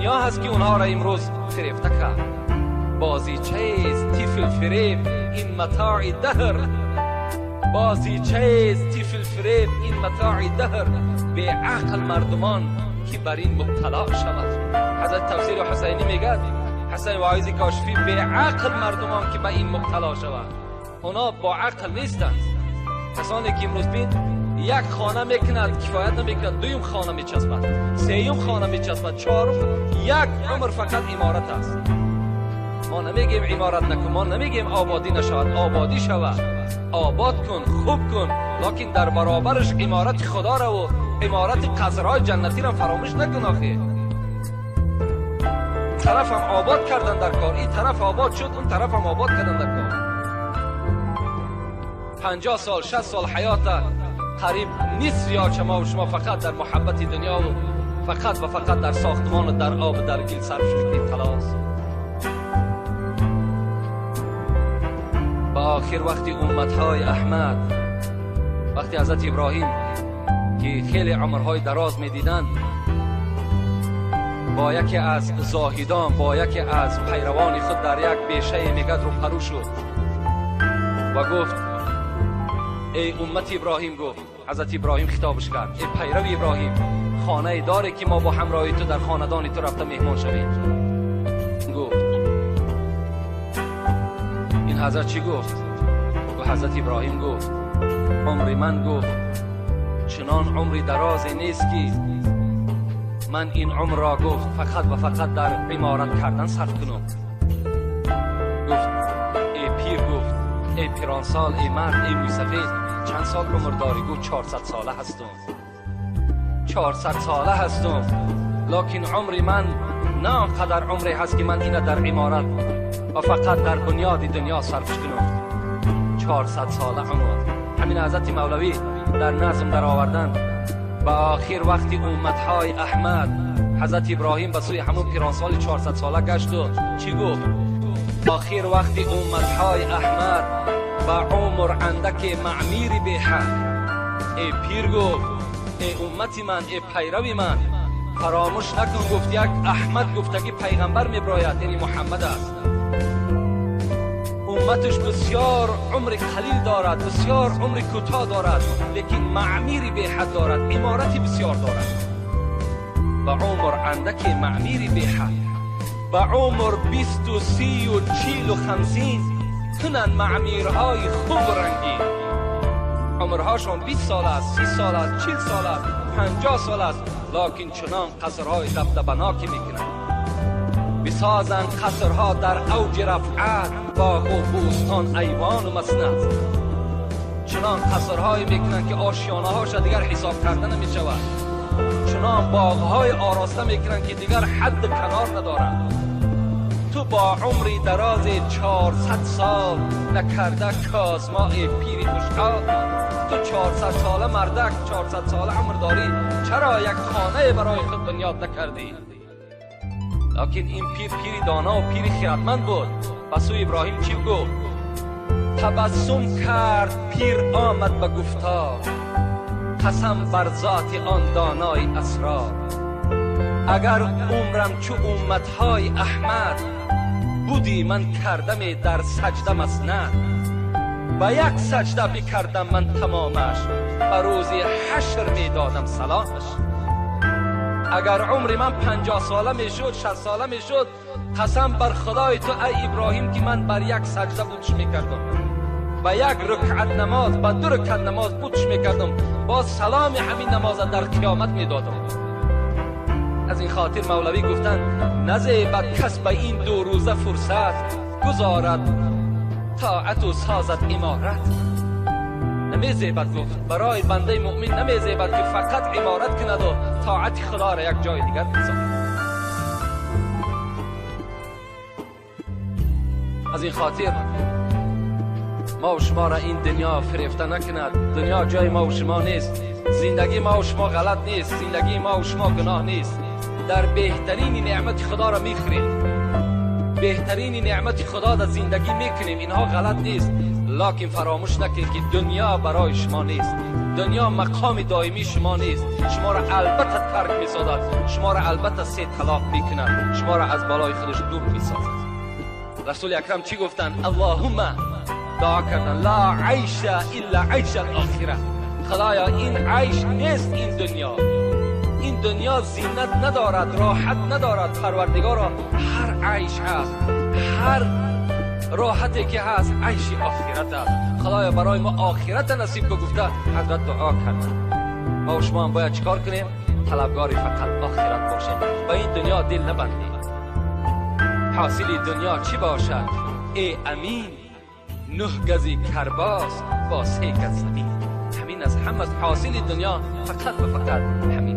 دنیا هست که اونها را امروز فریفته کرد. بازیچه طفل فریب این متاع دهر، بازیچه طفل فریب این متاع دهر، به عقل مردمان که بر این مبتلا شود. حضرت تفسیر حسینی میگه، حسین واعظ کاشفی، به عقل مردمان که به این مبتلا شود. اونا با عقل نیستند. کسانی که امروز بین یک خانه میکند کفایت نمیکند، دویم خانه میچسبد، سیوم خانه میچسبد، چهارم، یک عمر فقط عمارت است. ما نمیگیم عمارت نکن، ما نمیگیم آبادی نشود، آبادی شود، آباد کن، خوب کن، لکن در برابرش عمارت خدا را و عمارت قصرهای جنتی را فراموش نکن. آخه طرف هم آباد کردن در کار، این طرف آباد شد، اون طرف هم آباد کردن در کار. 50 سال 60 سال حیات قریب نصف یا شما و شما فقط در محبت دنیا و فقط و فقط در ساختمان و در آب و در گل صرف میکنیم. خلاص. با آخر وقتی امتهای احمد، وقتی حضرت ابراهیم که خیلی عمرهای دراز میدیدند، با یکی از زاهدان، با یکی از پیروان خود در یک بیشه میگد رو پرو شد و گفت ای امت ابراهیم، گفت حضرت ابراهیم خطابش کرد، ای پیرو ابراهیم، خانه داره که ما با همراهی تو در خاندان تو رفته مهمان شویم. گفت این حضرت چی گفت؟ و حضرت ابراهیم گفت عمر من، گفت چنان عمری درازی نیست که من این عمر را، گفت فقط و فقط در عمارت کردن صرف کنم. گفت ای پیر، گفت ای پیرانسال، ای مرد، ای موسفید، چند سال عمر داری؟ گفت 400 ساله هستم، 400 ساله هستم، لکن عمر من نه آنقدر عمری هست که من اینه در عمارت و فقط در بنیاد دنیا صرف کنم. 400 ساله عمر. همین حضرت مولوی در نظم در آوردن. با آخر وقتی امتهای احمد، حضرت ابراهیم به سوی همون پیرانسال 400 ساله گشت و چی گفت؟ آخر وقتی امتهای احمد با عمر اندک معمیری بی‌حد. ای پیر، گفت ای امتی من، ای پیروی من، فراموش نکن، گفت یک احمد گفتگی پیغمبر میبراید، یعنی محمد است. امتش بسیار عمر قلیل دارد، بسیار عمر کوتاه دارد، لیکن معمیری به حد دارد، عمارتی بسیار دارد. با عمر اندک معمیری به حد، با عمر 20 و 30 و 40 و 50 کنن معمیرهای خوب رنگین. عمرهاشون 20 سال است، 30 سال است، 40 سال است، 50 سال است، لکن چنان قصرهای دبدبناکی میکنند. بسازند قصرها در اوج رفعت، باغ و بوستان، ایوان و مسند. چنان قصرهایی میکنند که آشیانه هاش دیگر حساب کرده نمیشود. چنان باغهای آراسته میکنند که دیگر حد کنار ندارد. تو با عمری دراز 400 سال نکرده کازمای پیری خوشحال. تو 400 ساله مردک، 400 ساله عمر داری، چرا یک خانه برای خود بنیاد نکردی؟ لکن این پیر پیری دانا و پیری خردمند بود. پس او ابراهیم چی گفت؟ تبسم کرد پیر آمد به گفتار، قسم بر ذات آن دانای اسرار. اگر عمرم چو امتهای احمد بودی، من کردم در سجده مسند. با یک سجده بکردم من تمامش، به روز حشر میدادم سلامش. اگر عمر من 50 ساله میشد، 60 ساله میشد، قسم بر خدای تو ای ابراهیم که من بر یک سجده بودش میکردم، با یک رکعت نماز، با 2 رکعت نماز بودش میکردم، باز سلام همین نماز در قیامت میدادم. از این خاطر مولوی گفتن نزیبد کس به این 2 روزه فرصت، گذارد طاعت و سازد عمارت. نمیزیبد، گفت برای بنده مؤمن نمیزیبد که فقط عمارت کند و طاعت خدا را یک جای دیگر بگذارد. از این خاطر ما و شما را این دنیا فریفته نکند. دنیا جای ما و شما نیست. زندگی ما و شما غلط نیست. زندگی ما و شما گناه نیست. در بهترین نعمت خدا را میخوریم، بهترین نعمت خدا در زندگی میکنیم، اینها غلط نیست. Лекин фаромӯш накунед, ки дунё барои шумо нест, дунё мақоми доимии шумо нест. Шуморо албатта тарк месозад, шуморо албатта се талоқ мекунад, шуморо аз болои худаш дур месозад. Расули акрам чӣ гуфтанд? Аллоҳумма, дуо карданд: لا عيش إلا عيش الآخرة. Худоё, ин айш нест, ин дунё, ин дунё зинат надорад, роҳат надорад. Парвардигоро, ҳар айш ҳаст, ҳар роҳате ки ҳаст, айши охират аст. Худоё, барои мо охирата насиб кун, гуфта ҳазрат дуо карданд. Мо шумо ҳам бояд чикор кунем? Талабгори фақат охират бошем, ба ин дунё дил набандем. Ҳосили дунё чӣ бошад, эй амин? 9 гази карбос бо 3 газ замин. Ҳамин аст ҳама ҳосили дунё, фақат ва фақат ҳамин.